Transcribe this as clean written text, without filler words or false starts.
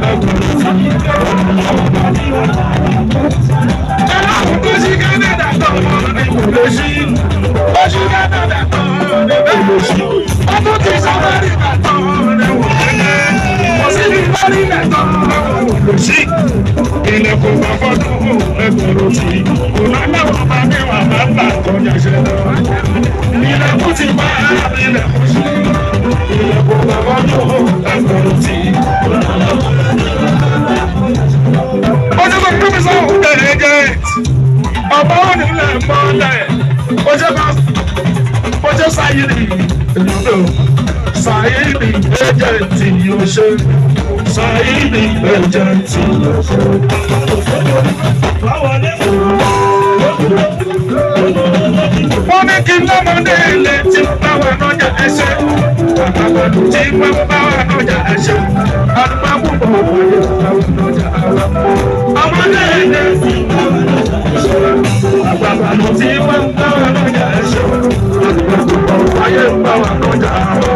Ẹgbẹ̀rún tí. Ọlọ́run tó ṣí Kánádà tán ní kò lè ṣí. Ó ṣí Kánádà tán ní kò lè ṣí. Ó tún ti ṣe Amẹ́ríkà tán ní kò lè ṣí. Kò sí ní Florida tán ní kò lè ṣí. Ilẹ̀kùn bá fọ́dún ẹgbẹ̀rún tí. Kò lọ́lọ́wọ́ bá ní wà bá bà kọjá ṣe lọ. Ilẹ̀kùn ti bá ilẹ̀kùn ṣí. Ilẹ̀kùn bá fọ́dún ẹgbẹ̀rún tí. Kò lọ́lọ́wọ́ bá ní wà bá bà kọjá ṣe lọ. Ó ti sọ fún mi sọ́hùn bẹ̀rẹ̀ gẹ̀ẹ́tì ọba onílẹ̀ mọ́lẹ̀ ojú sáyìrì ìlú sáyìrì agent yóò ṣe, sáyìrì agent yóò ṣe. Wọ́n ní kí lọ́mọdé ilé tí ń bá wa lọ́jà ẹsẹ̀, àgbàgbà tí ń bá wa lọ́jà ẹsẹ̀, àdúgbò púpọ̀ wáyé bá wa lọ́jà àwa. Ọmọdé ilé tí ń bá wa lọ́jà ẹsẹ̀, àgbàgbà tí ń bá wa lọ́jà ẹsẹ̀, àdúgbò púpọ̀ wáyé bá wa lọ́jà àwa.